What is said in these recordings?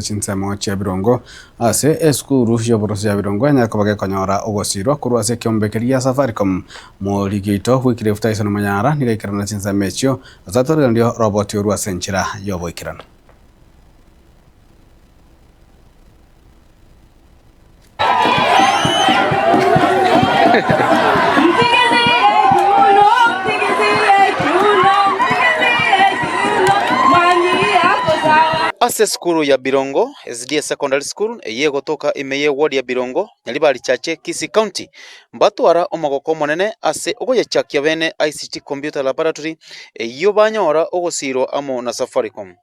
Chinsemo chia Birongo ase esukuru y'oboroso ya Birongo enyare koba gekonyora ogosirwa korwa ase ekiombe keria gia Safaricom. Morigi oito Wycliffe Tyson Manyara nigo aikerana chinsemo echio ase atorerandio roboti orwo ase enchera y'oboikeranu. Ase esukuru ya Birongo SDA Secondary School eyio egotoka ime y'eward ya Birongo, Nyaribari Chache, Kisii County, mbatwara omogoko omonene ase ogoyechakia bene ICT Computer Laboratory eyio banyora ogosirwa amo na Safaricom.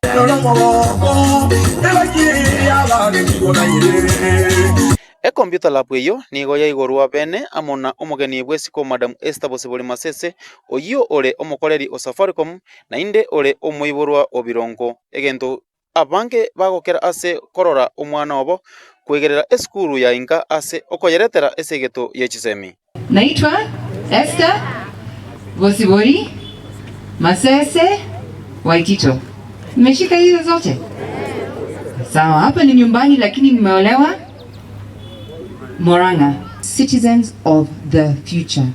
Ecomputer lab eyio nigo yaigorwa bene amo na omogeni bw'esiko Madam Esther Bosibori Masese oyio ore omokoreri o Safaricom naende ore omoiborwa o Birongo egento abange bagokera ase korora omwana obo kwegerera esukuru ya inka ase okoyeretera esegeto ye chisemi. Naitwa Esther Bosibori Masese Waitito. Nimeshika hizo zote? Sawa, hapa ni nyumbani lakini nimeolewa Murang'a. Citizens of the future.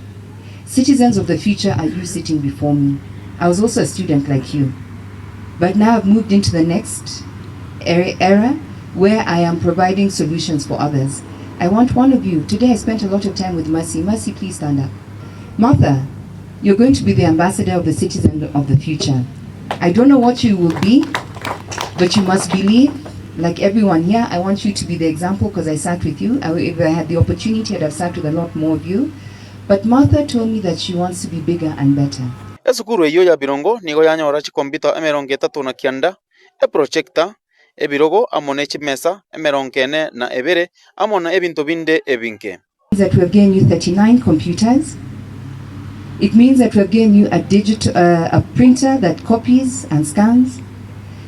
Citizens of the future are you sitting before me. I was also a student like you. But now I've moved into the next era where I am providing solutions for others. I want one of you. Today I spent a lot of time with Mercy. Mercy, please stand up. Martha, you're going to be the ambassador of the citizen of the future. I don't know what you will be, but you must believe, like everyone here, I want you to be the example because I sat with you. If I had the opportunity, I'd have sat with a lot more of you. But Martha told me that she wants to be bigger and better. Esukuru eyio ya Birongo nigo yanyora chikompyuta 39, eprojector, ebirogo amo ne chimesa 42 amo na ebinto binde ebinge. That we have given you 39 computers. It means that we have given you a printer that copies and scans.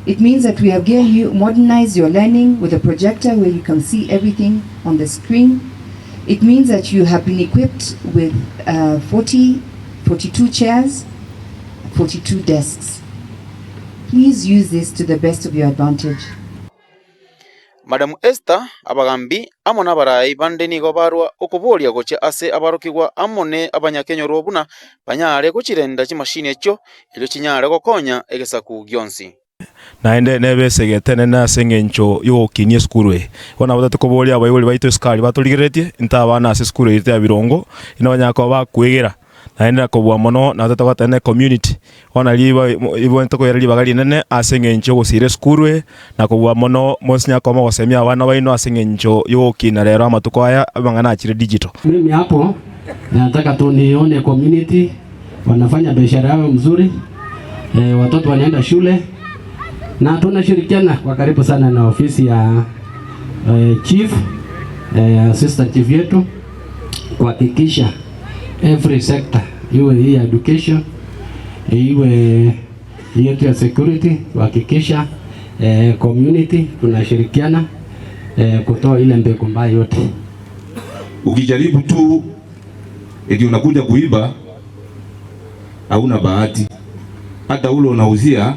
It means that we have given you modernized your learning with a projector where you can see everything on the screen. It means that you have been equipped with 42 chairs, 42 desks. Please use this to the best of your advantage. Madam Esther abagambi amo n'abarai bande nigo barwa okoboria gochia ase abarokigwa amo ne abanyakenyorwa buna banyare gochirenda chimashini echio erio chinyare gokonya egesaku gionsi. Naende nebesegete nene ase eng'encho yogokinia esukuru eye. Bono nabo tokoboria abaibori baito esukari batorigereretie, intwe abana ase esukuru eye ya Birongo, ino banyara koba bakwegera, naende na kobua mono nabo totagoteba na ecommunity, bono riba ibwenerete tokoira ribaga rinene ase eng'encho yogosira esukuru eye, na kobua mono monsi nyara koba mogosemia abana baino ase eng'encho yogokina rero amatuko aya amang'ana achire digital. Mimi hapo nataka tu nione community wanafanya biashara yao mzuri, watoto wanaenda shule na tunashirikiana kwa karibu sana na ofisi ya chief, assistant chief yetu kuhakikisha every sector, iwe hii ya education, iwe yetu ya security, kuhakikisha community tunashirikiana kutoa ile mbegu mbaya yote. Ukijaribu tu eti unakuja kuiba, hauna bahati. Hata ule unauzia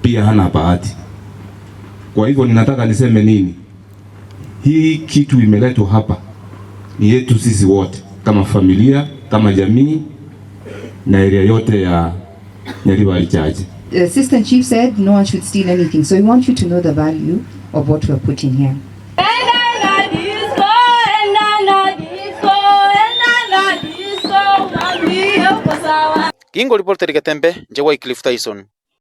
pia hana bahati. Kwa hivyo ninataka niseme nini? Hii kitu imeletwa hapa ni yetu sisi wote kama familia, kama jamii na area yote ya Nyaribari Chache. The assistant chief said no one should steal anything, so we want you to know the value of what we're putting here. Endana disco, endana disco, endana disco, mwambie uko sawa. Kingo reporter Getembe, nje Wycliffe Tyson.